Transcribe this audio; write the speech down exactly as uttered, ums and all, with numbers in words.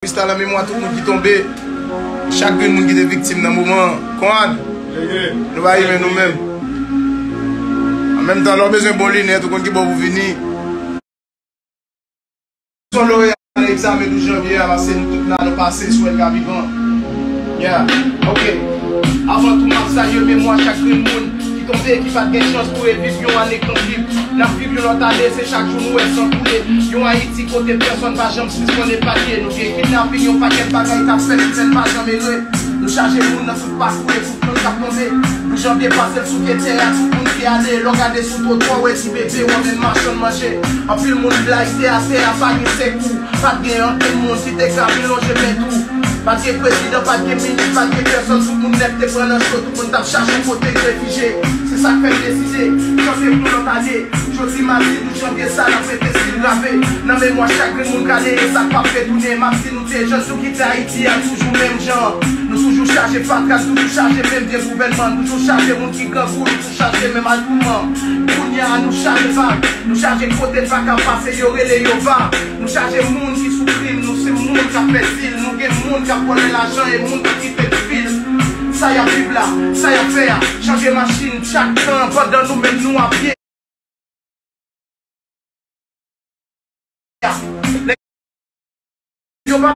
Kristal an memwa tout moun ki tonbe. Chak grenn moun ki te viktim nan moman an. Konrad, nou pa renmen nou menm. An menm tan, lè w bezwen bon linèt, ou konn ki bò pou vini. Son Loreal nan egzamen douz janvye a, paske nou tout la, nou pase sou El Capitan. Yeah, ok. Avan tou, m ap salye memwa chak grenn moun ki tonbe, ki pa t gen chans pou reviv yon ane kanpib. N ap viv yon lòt ane, se chak jou nou wè san koule. Yon Ayiti kote pèsonn pa janm sispann epanye. Nou gen kidnaping, yon pakèt bagay k ap fèt, ki fè n pa janm ere. Nou chaje moun nan tout pakou e tout moun k ap tonbe. Douz janvye pase l sou pye tè a, tout moun ki ale. Lè w gade sou twotwa, w wè ti bebe, w wè menm machann manje. Anpil moun blayi tè atè a, pa gen sekou. Pa t gen ankenn moun ki te ka vin lonje men tou. Pa t gen prezidan, pa t gen minis, pa t gen pèsonn. Tout moun nèt te pran nan cho, tout moun t ap chache yon kote refijye. Se sa k fè m deside chante pou lòt ane. Jodi madi douz janvye sa, n ap rete stil grave nan memwa chak grenn moun k ale e sa k p ap retounen. M ap di nou te jèn, nou kite Ayiti a toujou menm jan. Nou toujou chaje fatra, nou toujou chaje menm vye gouvènman, nou toujou chaje moun ki grangou, nou toujou chaje menm altouman. Kounye a, nou chaje vag, nou chaje kote n pa ka pase, yo rele yo va. Nou chaje moun ki sou krim, nou se moun k ap pèdi l, nou gen moun k ap vòlè lajan e moun k ap kite l fil. Sa y ap viv la, sa y ap fè a, chanje machin chak tan pandan nou menm nou ap pye. Nèg yo pa